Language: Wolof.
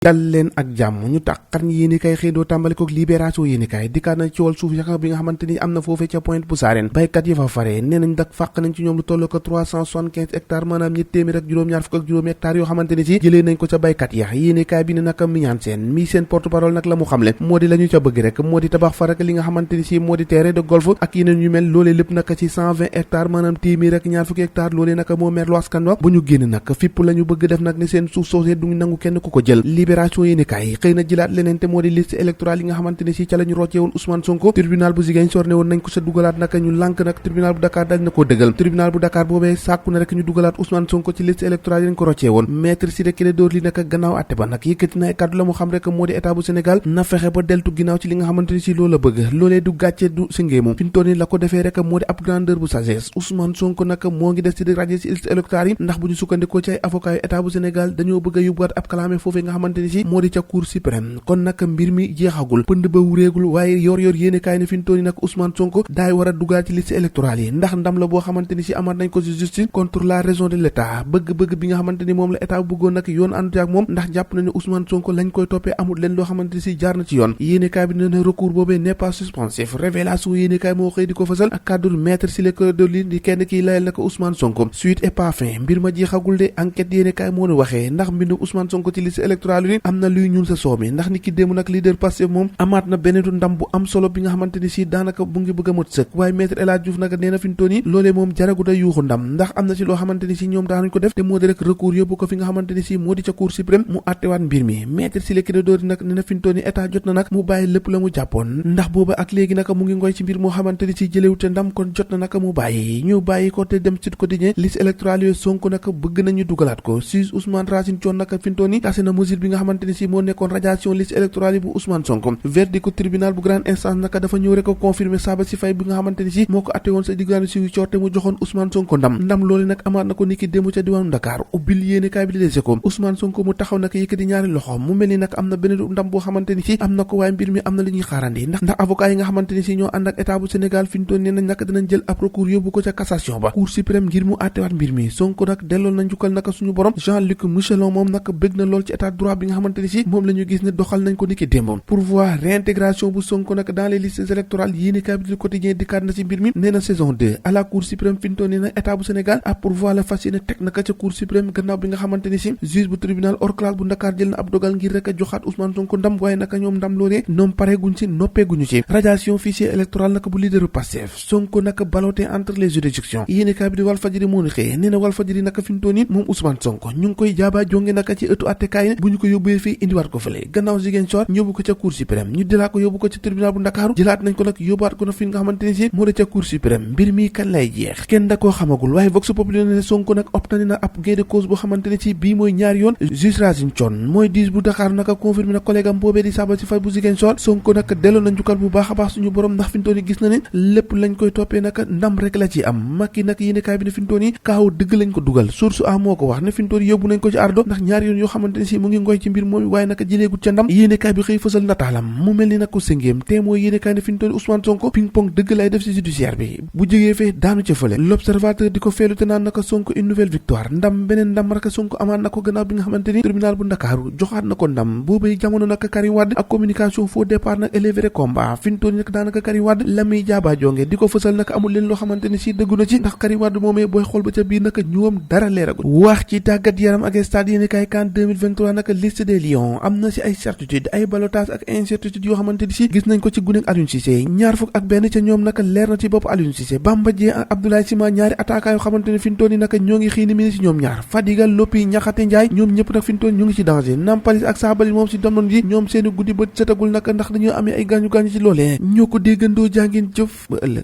dal leen ak jàmm ñu tax xar ñi yéenekaay xëy doo tàmbali kook libération yéenekaay dikkaat na ci wàllu suuf yaxa bi nga xamante ni am na foofee ca Pointe Poussarène baykat yi fa faree nee nañ dak fàq nañ ci ñoom lu toll ko 375 hectares maanaam ñett téeméer ak juróom-ñaar fukk ak juróomi hectares yoo xamante ni si jëlee nañ ko ca baykat ya yéenekaay bi ne naka miñaan seen porte-parole nag la mu xamle moo di la ñu ca bëgg rek moo di tabax fa rek li nga xamante ni si moo di terrain de golf ak yeneen yu mel loolee lépp naka ci 120 hectares maanaam téeméer ak ñaar fukki hectares loolee naka moo merlu askan wa bu ñu génn nag fipp la ñu bëgg def nag ne seen suuf soosee duñu nangu kenn ku ko jël libération yéenekaay xëy na jëlaat leneen te moo di liste électorale yi nga xamante ne si ca la ñu roccee woon Ousmane Sonko tribunal bu Ziguinchor ne woon nañ ko sa dugalaat naka ñu lànk nag tribunal bu Dakar dañ na koo dëggal tribunal bu Dakar boobee sàkku na rek ñu dugalaat Ousmane Sonko ci liste électorale yi lañ ko roccee woon maître Ciré Clédor Ly naka gannaaw àtte ba nag yëkkati na ay kàddu la mu xam rek moo di état bu Sénégal na fexe ba deltu ginnaaw ci li nga xamante ni si loolu la bëgg loolee du gàcce du singéemu fi mu toll nii la ko defee rek moo di ab grandeur bu sagesse Ousmane Sonko nag moo ngi des ci di raje ci liste électorale yi ndax bu ñu sukkandikoo ci ay avocat yu état bu Sénégal dañoo bëgg a yóbbuwaat ab kalaame foofee nga xamante ni si moo di ca cour suprême kon nag mbir mi jeexagul pënd ba wuréegul waaye yor yéene kaay ne fi mu toll nii nag Ousmane Sonko daay war a dugaat ci liste électorale yi ndax ndam la boo xamante ni si amaat nañ ko ci justice contre la raison de l'état bëgg-bëgg bi nga xamante ni moom la état bëggoon nag yoon àndu ak moom ndax jàpp nañu Ousmane Sonko lañ koy toppee amul leen loo xamante ni si jaar na ci yoon yéene kaay bi ne na recours boobee n'est pas suspensif révélation yéene kaay moo xëy di ko fësal ak kàddul maître Ciré Clédor Ly di kenn kii layal na ko Ousmane Sonko suite et pas fin mbir ma jeexagul de enquête yéene kaay moo nu waxee ndax mbindu Ousmane Sonko ci liste électorale yi am na luy ñuul sa soomi ndax ni ki démb nag leader Pastef moom amaat na beneenu ndam bu am solo bi nga xamante ni si daanaka bu ngi bëgg a mot sëkk waaye maître El Hadji Diouf nag nee na fi mu toll nii loolee moom jaragu da yuuxu ndam ndax am na ci loo xamante ni si ñoom daanuñ ko def te moo di rek recours yóbbu ko fi nga xamante ni si moo di ca cour suprême mu àttewaat mbir mi maître Ciré Clédor Ly nag nee na fi mu toll nii état jot na nag mu bàyyi lépp la mu jàppoon ndax booba ak léegi nag mu ngi ngoy ci mbir moo xamante ni si jëlewute ndam kon jot na nag mu bàyyi ñu bàyyi ko te dem Sud Quotidien liste électorale yooyu Sonko nag bëgg nañu dugalaat ko juge Ousmane Racine Thion nag fi mu toll nii tase na mesure bi nga xamante ni si moo nekkoon radiation liste électorale yi bu Ousmane Sonko verdict ko tribunal bu grande instance naka dafa ñëw rek ko confirmer Saba si fay bi nga xamante ni si moo ko atte woon sa diggaanu si coorte mu joxoon Ousmane Sonko ndam loolu nag amaat na ko niki démb ca diwaanu Dakar ubbil yéene kaay bi di Les Échos Ousmane Sonko mu taxaw nag yëkkati ñaari loxo mu mel ni nag am na beneen ndam boo xamante ni si am na ko waaye mbir mi am na li ñuy xaarandi ndax avocat yi nga xamante ni si ñoo ànd ak état bu Sénégal fi ñu toll nee nañ nag dinañ jël ab recours yóbbu ko ca cassation ba cour suprême ngir mu àttewaat mbir mi Sonko nag delloon na njukkal naka suñu borom Jean-Luc Mélenchon moom nag bëgg na lool ci état droit bi nga xamante ni si moom la ñu gis ne doxal nañ ko niki démb pourvoi réintégration bu Sonko nag dans les listes électorales yéeni kaay bi du quotidien dikkaat na ci mbir mi nee na saison 2 à la cour suprême fi ñu toll nee na état bu Sénégal ab pourvoi la fas yéene teg naka ca cour suprême gannaaw bi nga xamante ni si juge bu tribunal hors classe bu Dakar jël na ab dogal ngir rek a joxaat Ousmane Sonko ndam waaye naka ñoom ndam loolee ñoom pareeguñ ci noppeeguñu ci radiation fichier électoral naka bu leader Pastef Sonko naka ballotté entre les juridictions yéeni kaay bi di Walfadjri moo ni xëy nee na Walfadjri naka fi ñu toll nii moom Ousmane Sonko ñu ngi koy jaaba jonge naka ci ëttu attekaay bu ñu ko yóbbee fii indiwaat ko fële gannaaw Ziguinchor yóbbu ko ca cour suprême ñu jëlaat ko yóbbu ko ci tribunal bu Ndakaaru jëlaat nañ ko nag yóbbaat ko na fi nga xamante ni si moo da ca cour suprême mbir mi kan lay jeex kenn da koo xamagul waaye Vox Populi ne Sonko nag optani na ab gain de cause boo xamante ni si bii mooy ñaari yoon juge Racine Thion mooy diis bu Dakar naka confirmé na collègue am boobee di Saba si fay bu Ziguinchor Sonko nag delloo na njukkal bu baax a baax suñu borom ndax fi mu toll nii gis na ne lépp lañ koy toppee naka ndam rek la ci am Macky nag yéene kaay bi ne fi mu toll nii kaaw dëgg lañ ko dugal source a moo ko wax ne fi mu toll nii yóbbu nañ ko ci ardo ndax ñaari yoon yoo xamante ni si mu ngi ngoy ci mbir moom waaye naka jëleegut ca ndam yéene kaay bi xëy fësal nataalam mu mel ni nag ko sëngéem te mooy yéene kaay ne fi mu toll nii Ousmane Sonko ping pong dëgg lay def ci judiciaire bi bu jógee fee daanu ca fële l'observateur di ko feelu te naan naka Sonko une nouvelle victoire ndam beneen ndam rek Sonko amaat na ko gannaaw bi nga xamante ni tribunal bu Ndakaaru joxaat na ko ndam boobay jamono nag Karim Wade ak communication faux départ nag élevé combat fi mu toll nii nag daanaka Karim Wade la muy jaaba jonge di ko fësal nag amul leen loo xamante ni si dëggu na ci ndax Karim Wade moomee booy xool ba ca biir nag ñëwam dara leeragul wax ci tàggat yaram ak stade yéene kaay CAN 2023 nag liste des lions am na si ay certitude ay ballottage ak incertitude yoo xamante ni si gis nañ ko ci gunek Aliou Cissé ñaar fukk ak benn ca ñoom nag leer na ci bopp Aliou Cissé Bamba Dieng ak Abdoulaye Sima ñaari attaquant yoo xamante ne fi mu toll nii nag ñoo ngi xiini mi ni si ñoom ñaar Fadiga Lopi Ñaxate Njaay ñoom ñëpp nag fi mu toll ñu ngi ci danger Nampalis ak Sabaly moom si domoon ji ñoom seeni guddi bët setagul nag ndax dañoo amee ay gaañu gaañu ci loolee ñoo ko déggandoo jàngeen jëf ba ëllëg